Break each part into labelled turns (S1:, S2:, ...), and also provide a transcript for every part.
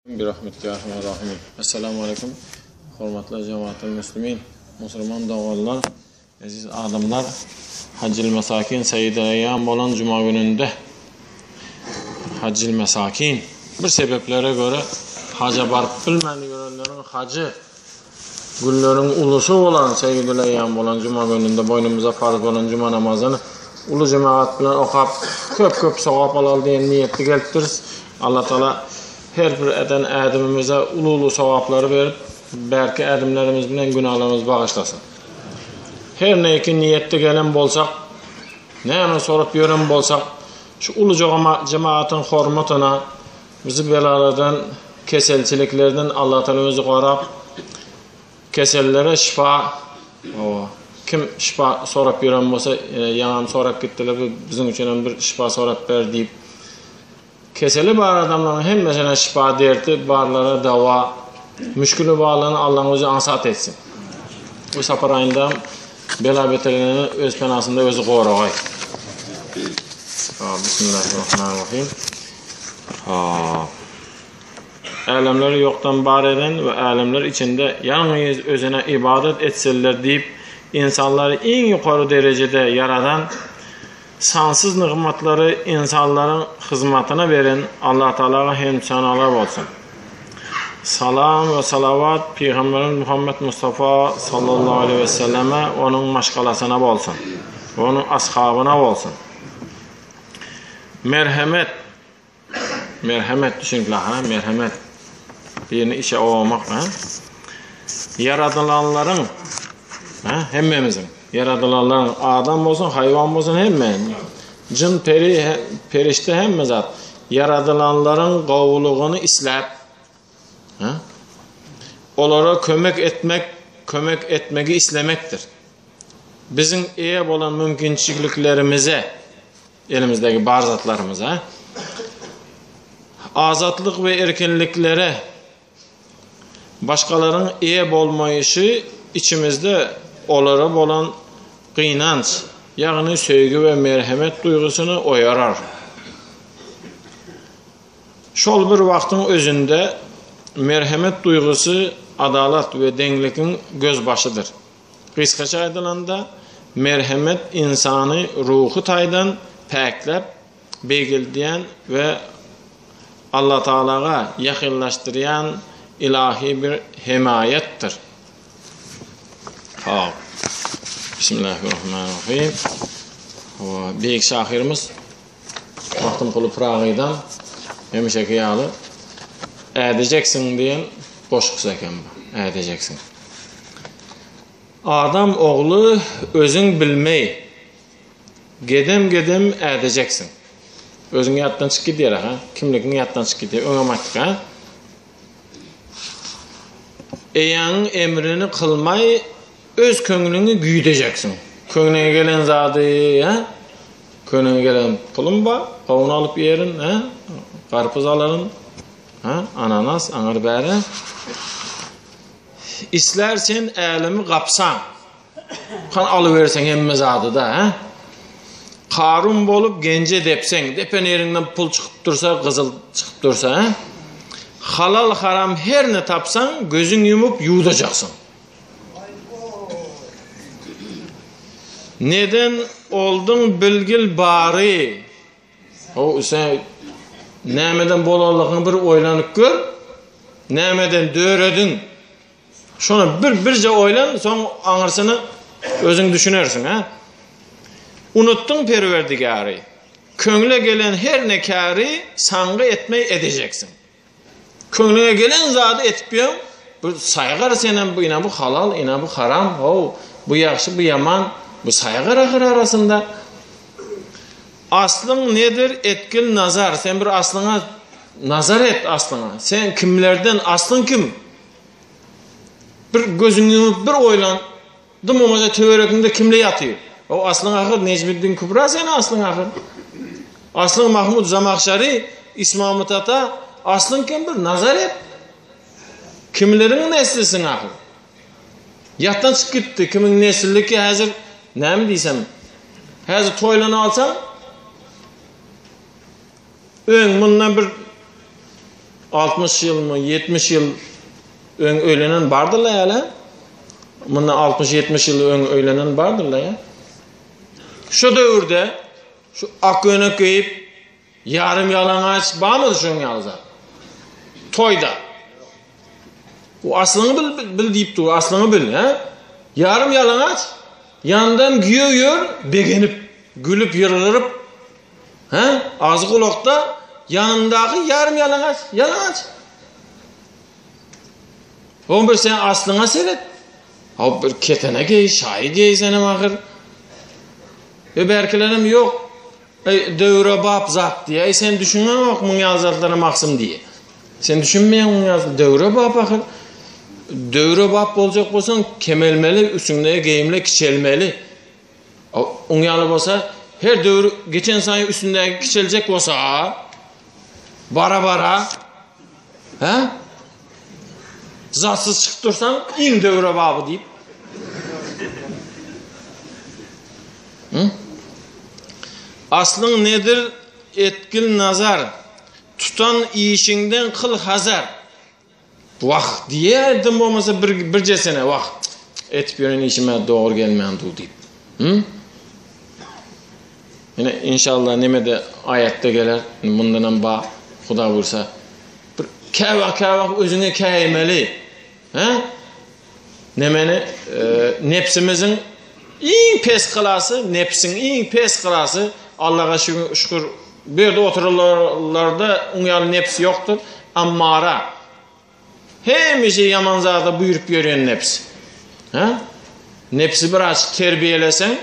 S1: Birahmetike ya erhamer rahimin. Esselamu aleýkum hormatly jemaatül muslimin, musulman doganlar, eziz adamlar. Hajjyl mesakin Seýýidil Eýýam bolan juma gününde Hajjyl mesakin bir sebeplere göre haja baryp bilmän ýörenleriň hajy günleriň ulusy bolan Seýýidil Eýýam bolan juma gününde boýnumyza farz bolan juma namazyny uly jemaat bilen okap köp-köp sogap alaly diýen niýetde gelipdiris. Allah Taala her bir eden ädimimize uly-uly sogaplary berip, bärki ädimlerimiz bilen günälerimizi bagyşlasyn. Her neýki niýetde gelen bolsak, näme sorup ýören bolsak, şu uly jemaatyň hormatyna bizi belalardan, keselçiliklerden Allah Taala özi gorap, kesellere şypa, owa, kim şypa sorap ýören bolsa, ýaňam sorap gitdiler, biziň üçin hem bir şypa sorap ber diýip, Keseli bar adamlaryň hemmesine şypa, derti barlara dawa, müşgili barlaryny Allaň özi aňsat etsin. Bu sapar aýynda bela-beterlerden öz penasynda özi goragaý. Bismillahirrahmanirrahim. Älemleri ýokdan bar eden we älemler içinde ýalňyz özüne ybadat etsinler diýip insanlary iň ýokary derejede ýaradan Sansyz nygmatlary ynsanlaryň hyzmatyna beren Allatagalaga hemd-senalar bolsun. Salam we salawat Pygamberimiz Muhammet Mustafa sallallahu aleýhi we selleme, onuň maşgalasyna bolsun we onuň ashabyna bolsun. Merhemet Merhemet düşünipler ha, merhemet. Birini işe owamak ha. Ýaradylanlaryň ha, hemmemiziň ýaradylanlaryň adam bolsun, haýwan bolsun hemme. Jyn, peri, perişde hemme zat. Ýaradylanlaryň gowulygyny isläp ha, olara kömek etmek, kömek etmegi islemekdir. Biziň eýe bolan mümkinçiliklerimize Elimizdäki bar zatlarymyza, azatlyk we erkinliklere başgalaryň eýe bolmaýşy içimizde olara bolan gynanç, ýagny söýgi we merhemet duýgusyny oýarar. Şol bir wagtyň özünde merhemet duýgusy adalat we deňligiň gözbaşydyr. Gysgaça aýdylanda, merhemet ynsany ruhy taýdan päkläp, beýgeldýän we Allatagalaga ýakynlaşdyrýan ylahy bir hemaýatdyr. Hop. Bismillahirrahmanirrahim. Hawa, beýik şahyrymyz Magtymguly Pyragydan hemişeki ýaly Ädejeksiň diýen goşgusy eken bu. Ädejeksiň. Adam ogly özüň bilmeý, Gedem-gedem ädejeksiň. Özüň ýatdan çykyp gidýär ha, kimligiň ýatdan çykyp gidýär. Öňem aýtdyk ha. Eýäňiň emrini kylmaý, öz köňlüňi güýdejeksiň. Köňlüňe gelen zady, ha? Köňlüňe gelen pulum bar, gawun alyp ýerin, ha? Garpyz alaryn, ha? Ananas, aňyr bäri. Islär sen älemi gapsaň, Han alyberseň hemme zady-da, hä? Karun bolup genje depseň, depen ýeriňden pul çykyp dursa, gyzyl çykyp dursa, hä? Halal-haram her ne tapsaň, gözüň ýumup ýuwdajaksyň. Neden olduň bilgil bary? Ho, sen nämeden bolanlygyňy bir oýlanyp gör. Nämeden dörediň? Şony bir birje oýlan, soň aňyrsyny özüň düşünersiň, ha? Unutdyň Perwerdigary. Köňle gelen her ne käri sangy etmeý edejeksiň. Köňlüňe gelen zady etip ýöň, bu saýgar senem bu ina bu halal, ina bu haram, how, bu ýagşy, bu ýaman, bu saýgar ahyr arasynda. Aslyň nedir etgil nazar, sen bir aslyňa nazar et aslyňa. Sen kimlerden, aslyň kim? Bir gözüňi ýumup bir oýlan, dym bolmasa töweregiňde kimle ýatyr? O aslyň ahyr Nejmiddin Kubra sen aslyň ahyr. Aslyň Mahmud Zamahşary, Ismamyt ata, aslyň kim bir nazar et. Kimleriň neslisiň ahyr? Ýatdan çykyp gitdi. Kimiň nesilliki häzir näme diýsem. Häzir toýlany alsaň öň mundan bir. 60 ýylmy, 70 ýyl öň öýlenen bardyr-la ýa-la? Mundan 60-70 ýyl öň öýlenen bardyr-la ýa? Şu döwürde şu ak köýnek geýip, ýarym ýalaňaç barmydy şonuň ýaly zat? Toýda. Bu aslyňy bil, bil diýip dur, aslyňy bil, hä? Ýarym ýalaňaç, ýandan giýew ýör, begenip, gülüp, ýylgyryp, hä? Agzy gulakda, ýanyndaky ýarym ýalaňaç, ýalaňaç. Oň bir sen aslyňa seret. Hop bir ketene geý, şaýy geý senem ahyr. E berkilerem ýok. Eý döwrebap zat diýe. Eý sen düşüneňok muň ýaly zatlara maksym diýe. Sen düşünmeýäň muň ýaly döwrebap ahyr. Döwrebap boljak bolsaň kemelmeli, üstüňdäki geýimle kiçelmeli. Oň ýaly bolsa her döwür geçen saýyn üstündäki kiçeljek bolsa bara-bara hä? Zatsyz çykyp dursaň iň döwrebaby diýip. Hı? Aslyň nedir etgil nazar, Tutan işiňden kyl hazar. Wah diýerdim bolmasa bir birje sene wah etip ýören işime dogry gelmän dur diýip. Hı? Ine inşallah nemede aýatda geler. Mundanam ba Huda buýursa. Bir käwagt käwagt özüňe käýmeli. Hä? Nemeni nebsimiziň iň pes klasy, nebsiň iň pes klasy Allaha şükür bu ýerde oturanlarda oň ýaly nebs ýokdur. Ammara hemişe ýaman zada buýrup ýörýän nebs. Hä? Nebsi biraz terbiýeleseň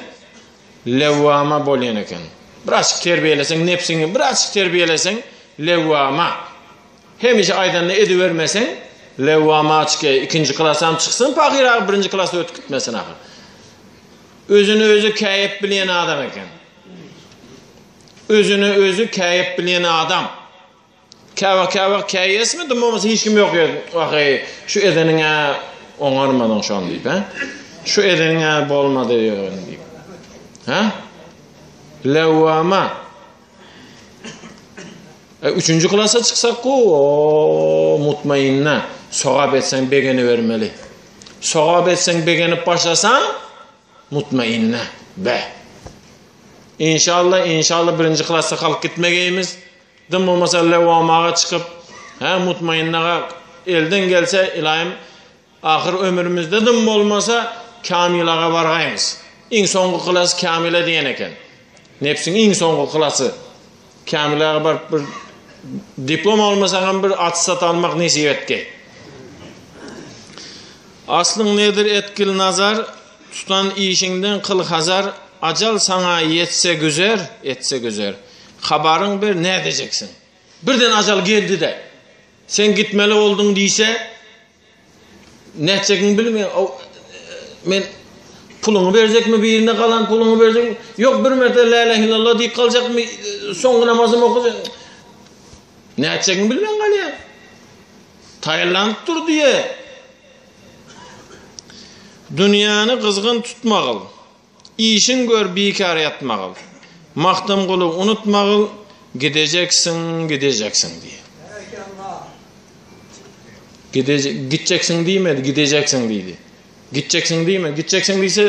S1: lewwama bolýan eken. Biraz terbiýeleseň nebsiňi biraz terbiýeleseň lewwama. Hemişe aýdanyny edibermeseň, lewwamaçke ikinji klasam çyksyn pahyr agy birinji klasa ötüp gitmesin ahyr. Özüni özi käýep bilýän adam eken. Özüni özi käýep bilýän adam. Käwagt käwagt käýesmi, dym bolmasa hiç kim ýok ýerde. Wah eý, şu edeniňe oňarmadyň şony diýip, hä? Şu edeniňe bolmady diýip. Hä? Lewwama. E, üçünji klasa çyksak gowy, o mutmainna. Sogap etseň begenibermeli. Sogap etseň begenip başlasaň, mutmainna. Be. İnşallah, inşallah birinji klasda kalyp gitmegeyimiz. Dym bolmasa lewamaga çykyp, he, mutmainnaga elden gelse ilayim Ahyr ömrümizde dym bolmasa Kamilaga bargaýmyz. Iň soňky klas Kamila diýen eken. Nebsiň iň soňky klasy. Kamilaga baryp bir diplom almasaňam bir attestat almak nesip etgeý. Aslyň nedir etgil nazar, tutan işiňden kyl hazar, ajal saňa ýetse güzer, etse güzer. Habaryň ber nädejeksiň. Birden ajal geldi-de, sen gitmeli bolduň diýse, Nätjegiňi bilmeýän. Men puluňy berjekmi birine galan puluňy berjekmi? Ýok bir merte la ilahe illallah diýip galjakmy? Soňky namazymy okajak. Nätjegiňi bilmän galýar. Taýýarlanyp dur diýe. Dünýäni gyzgyn tutmagyl. Işiň gör bikär ýatmagyl. Magtymguly unutmagyl, gidejeksiň, gidejeksiň diýe. Gideje, gitjeksiň diýmedi, gidejeksiň diýdi. Gitjeksiň diýme, gitjeksiň diýse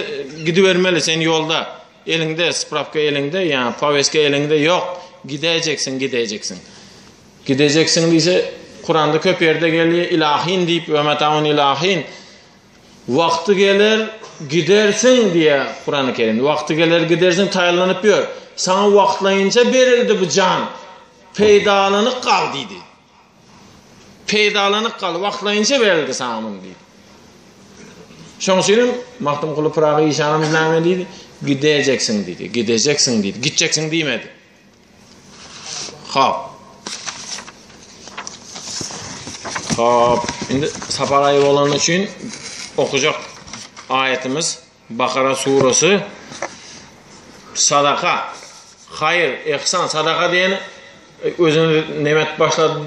S1: gidibermeli sen ýolda. Eliňde sprawka eliňde, ýa poweska eliňde ýok. Gidäýjeksiň, gidäýjeksiň. Gidejeksiň diýse Kuranda köp ýerde gelýär, ilahin diýip we metaun ilahin. Wagty geler, gidersiň diýýär Kurany Kerimde. Wagty geler, gidersiň, taýynlanyp ýör. Saňa wagtlaýynça berildi bu jan. Peýdalanyp gal diýdi. Peýdalanyp gal, wagtlaýynça berildi saňa muny diýdi. Şoň üçin hem Magtymguly Pyragy işanymyz näme diýdi? Gidejeksiň diýdi. Gidejeksiň diýdi. Gitjeksiň diýmedi. Hop. Hop. Indi sapar aýy bolany üçin okujak aýatymyz Bakara surası sadaka, haýyr, ihsan, sadaka diýen e, özüni nemet başlady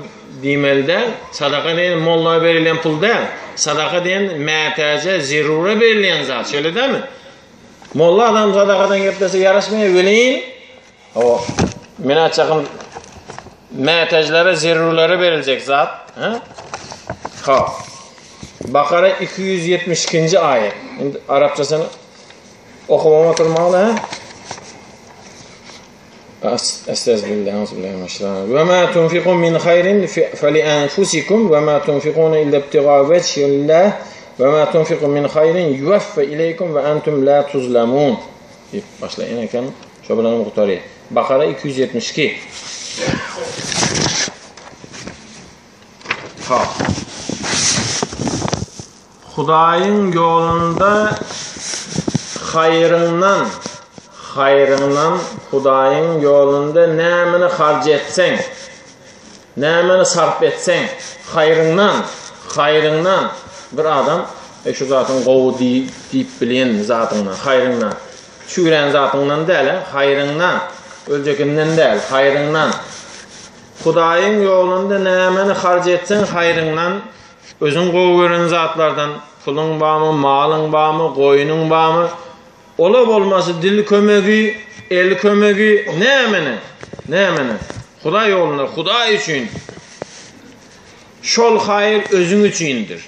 S1: diýmeli däl. Sadaka diýen molla berilýän pul däl. Sadaka diýen mätäje, zerura berilýän zat. Şeýle dälmi? Molla adam sadakadan geplese ýaraşmaýar welin, o men aýtjakym mätäjlere, zerurlara beriljek zat. Ha? Ha. Bakara 272-nji aýat. Indi arapçasyny okumam oturmaly, ha? Estağfirullah. Ve ma tunfiqun min hayrin feli enfusikum ve ma tunfiqun illa ibtiga vechillah ve ma tunfiqun min hayrin yuvaffa ileykum ve entum la tuzlamun. Diýip başlaýan eken. Şo bilen gutarýar. Bakara 272. Ha. Hudaýyň ýolunda haýryňdan, haýryňdan Hudaýyň ýolunda nämeni harç etseň, nämeni sarp etseň, haýryňdan, haýryňdan bir adam e şu zatyň gowy diýip bilýän zatyňdan, haýryňdan, çüýrän zatyňdan däl, haýryňdan, öljekinden däl, haýryňdan. Hudaýyň ýolunda nämeni harç etseň haýryňdan, Özüň gowy gören zatlardan, puluň barmy, malyň barmy, goýnuň barmy, ola bolmasy dil kömegi, el kömegi, nämeni, nämeni, Hudaý ýolunda, Hudaý üçin. Şol haýyr özüň üçindir.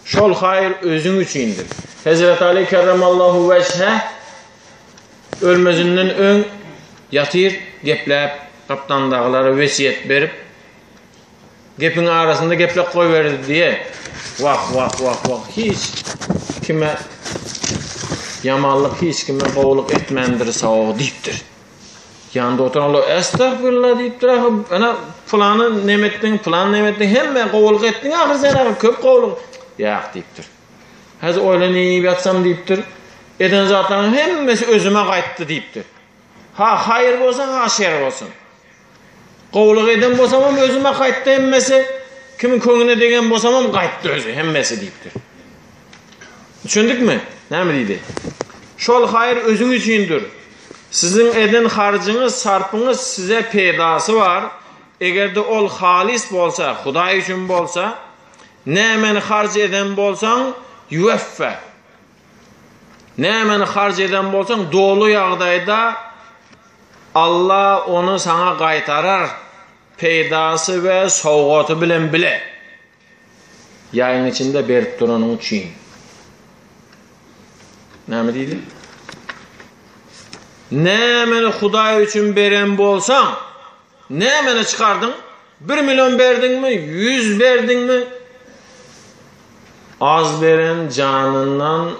S1: Şol haýyr özüň üçindir. Hezreti Ali kerremallahu weçhe ölmezinden öň ýatyr, gepläp, gapdandagylara wesýet berip, Gepiň arasynda geplek goýberdi diýe. Wah, wah, wah, wah, hiç kime ýamanlyk, hiç kime gowulyk etmändir saw diýipdir. Ýanynda oturanlar estagfirullah diýipdir ahyr, ana pylany neme etdiň, pylany neme etdiň, hemme gowulyk etdiň ahyr sen ahyr köp gowulyk. Ýak diýipdir. Häzir oýlanyp ýatsam diýipdir. Eden zatlaryň hemmesi özüme gaýtdy diýipdir. Ha haýyr bolsun, ha şer bolsun. Gowulyk eden bolsamam özüme gaýtdy hemmesi, kimiň köňüne degen bolsamam gaýtdy özi hemmesi diýipdir. Düşündikmi? Näme diýdi? Şol haýyr özüň üçindir. Siziň eden harjyňyz, sarpyňyz size peýdasy bar. Eger-de ol halys bolsa, Hudaý üçin bolsa, nämeni harç eden bolsaň, ýuweffe. Nämeni harç eden bolsaň, doly ýagdaýda Alla ony saňa gaýtarar, peýdasy we sowgaty bilen bile. Ýaýyň içinde berip duranyň üçin. Näme diýdi? Nämeni Hudaý üçin beren bolsaň, nämeni çykardyň? Bir million berdiňmi, ýüz berdiňmi? Az beren janyndan,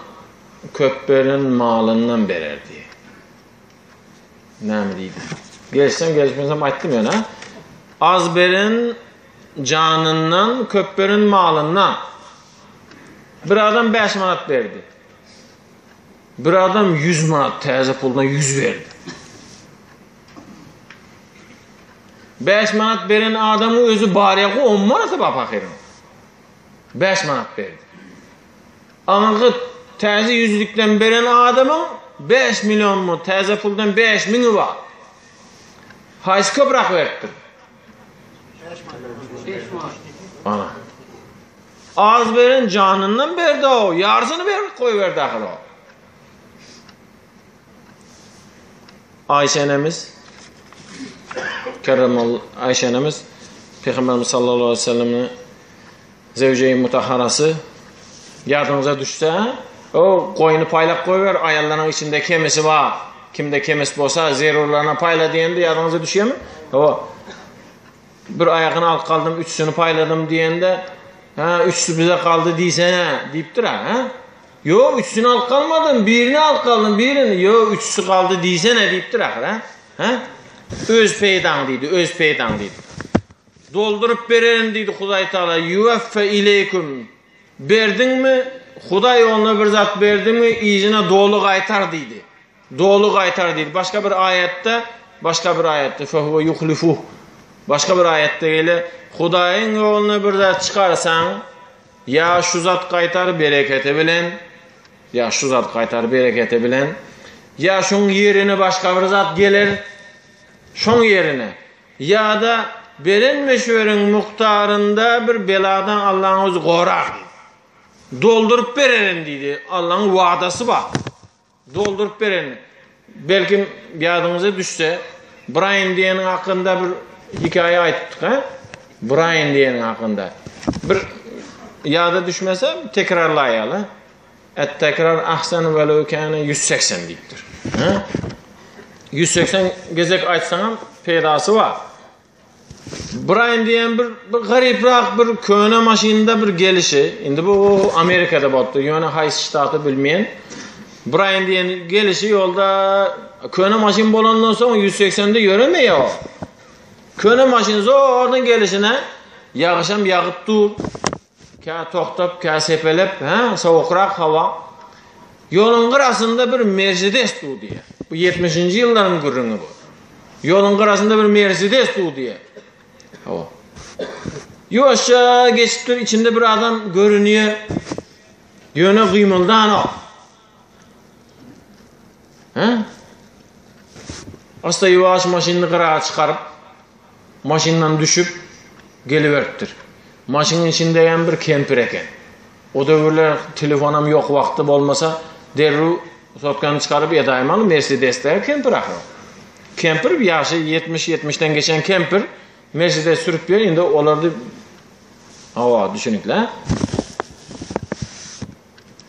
S1: köp beren malyndan berer diýdi. Näme diýdi? Gelişsem gelişmesem aýtdym ýöne. Az beren janyndan, köp beren malyndan. Bir adam 5 manat berdi. Bir adam 100 manat täze puldan 100 berdi. 5 manat beren adamyň özi bar ýa 10 manaty bar pahyryň. 5 manat berdi. Aňyrky täze ýüzlükden beren adamyň 5 millionmy, täze puldan 5 müňi bar. Haýsy köpräk beripdir? Ana. Az beren janyndan berdi o, ýarsyny berip goýberdi ahyr o. Aýşe enemiz Kerremal Aýşe enemiz Peygamberimiz sallallahu aleyhi ve sellem'in Zewje-i mutahharasy ýadyňyza düşse, o goýny paýlap goýber, aýallaryň içinde kemisi bar. Kimde kemis bolsa, zerurlaryna paýla diýende ýadyňyza düşýärmi? Hawa. Bir aýagyny alyp galdym, üçüsini paýladym diýende, ha, üçüsi bize galdy diýsene diýipdir, ha? Ýok, üçüsini alyp galmadym, birini alyp galdym, birini. Ýok, üçüsi galdy diýsene diýipdir ahyr, ha? Ha? Öz peýdaň diýdi, öz peýdaň diýdi. Dolduryp bererin diýdi Hudaý Tagala, Ýuweffe ileýkum. Berdiňmi, Hudaý ýoluna bir zat berdiňmi, yzyna doly gaýtar diýdi. Doly gaýtar diýdi. Başga bir aýatda, başga bir aýatda fehuwe yuhlifuh. Başga bir aýatda gelýär, Hudaýyň ýoluna bir zat çykarsaň, ýa şu zat gaýtar bereketi bilen, ýa şu zat gaýtar bereketi bilen, ýa şoň ýerine başga bir zat geler, şoň ýerine. Ýa-da beren möçberiň mukdarynda bir beladan Allaň özi gorar diýdi. Dolduryp bererin diýdi. Allaň wadasy bar. Dolduryp bererin. Belkim ýadyňyza düşse, Braýn diýeniň hakynda bir hekaýa aýdypdyk, hä? Braýan diýeniň hakynda. Bir ýada düşmese tekrarlaýaly. Et-tekrar ahsan welew kana 180 diýipdir. Hä? 180 gezek aýtsaňam peýdasy bar. Braýan diýen bir, bir garyprak bir köne maşynda bir gelişi. Indi bu Amerikada bolupdyr. Ýöne haýsy ştaty bilmeýän. Braýan diýen gelişi ýolda köne maşyn bolandan soň 180-de ýöremeýär o. Köne maşyn zordan gelişine ýagyşam ýagyp dur. Kä togtap, kä sepelep, hä, sowukrak hawa. Ýoluň gyrasynda bir Mercedes dur diýýär. Bu 70-nji ýyllaryň gürrüňi bu. Ýoluň gyrasynda bir Mercedes dur diýýär. Hawa. Ýuwaşja geçip dur, içinde bir adam görünýär. Ýöne gymyldanok. Hä? Asta ýuwaş maşynyny gyraga çykaryp, maşyndan düşüp geliberipdir. Maşynyň içinde hem bir kempir eken. O döwürler telefonam ýok wagty bolmasa, derrew sotkany çykaryp edaýmaly Mersedesdäki kempir ahyry. Kempir ýaşy 70-70-den geçen kempir Mercedes sürüp ýör, indi olarda hawa düşünikli.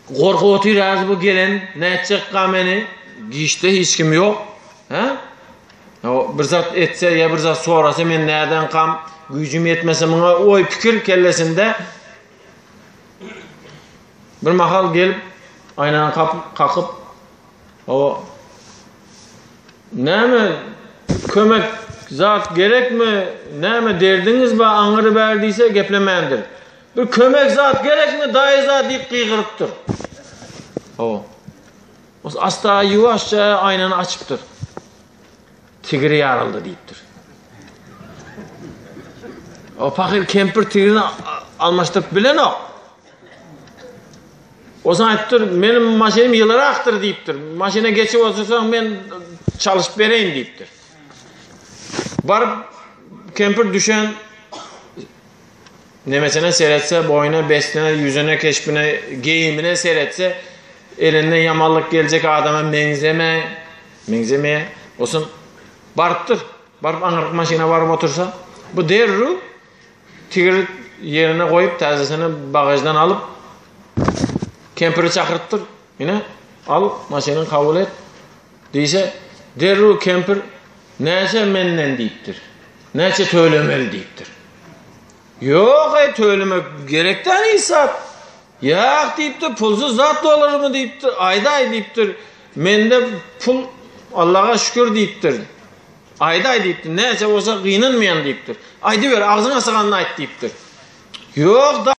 S1: Gorkup otyr häzir bu gelen, nätjek ga meni? Giçde hiç kim ýok. Hä? O bir zat etse ýa bir zat sorasa men näden kam güýjüm ýetmese muňa oý pikir kellesinde bir mahal gelip aýnany kakyp o näme kömek zat gerekmi näme derdiňiz bar aňyry bäri diýse geplemändir. Bir kömek zat gerekmi daýy zat diýip gygyrypdyr. Hawa. Os asta ýuwaşja aýnany açypdyr. Tigiri ýaryldy diýipdir. O pahyr kempir tigirini almaşdyryp bilenok. Osan aýtdyr, meniň maşynym ýylyrakdyr diýipdir. Maşyna geçip otursaň men çalyşyp bereýin diýipdir. Baryp kempir düşen Nemesine seretse, boýuna, besine, ýüzüne, keşbine, geýimine seretse, elinden ýamanlyk geljek adama meňzeme, meňzemeýär. Olsun barypdyr. Baryp aňyrky maşyna baryp otursa, bu derrew tigiri ýerine goýup, täzesini bagaždan alyp, kempiri çakyrypdyr. Ine, al, maşynyňy kabul et diýse, derrew kempir näçe menden diýipdir. Näçe tölemeli diýipdir. Ýok, eý, tölemek gerek däl hiç zat. Ýak diýipdir, pulsuz zat bolarmy diýipdir. Aýdaý diýipdir. Mende pul Allaha şükür diýipdir. Aýdaý diýipdir. Näçe bolsa gynanmaýan diýipdir. Aýdyber, agzyňa syganyny aýt diýipdir. Ýok, da.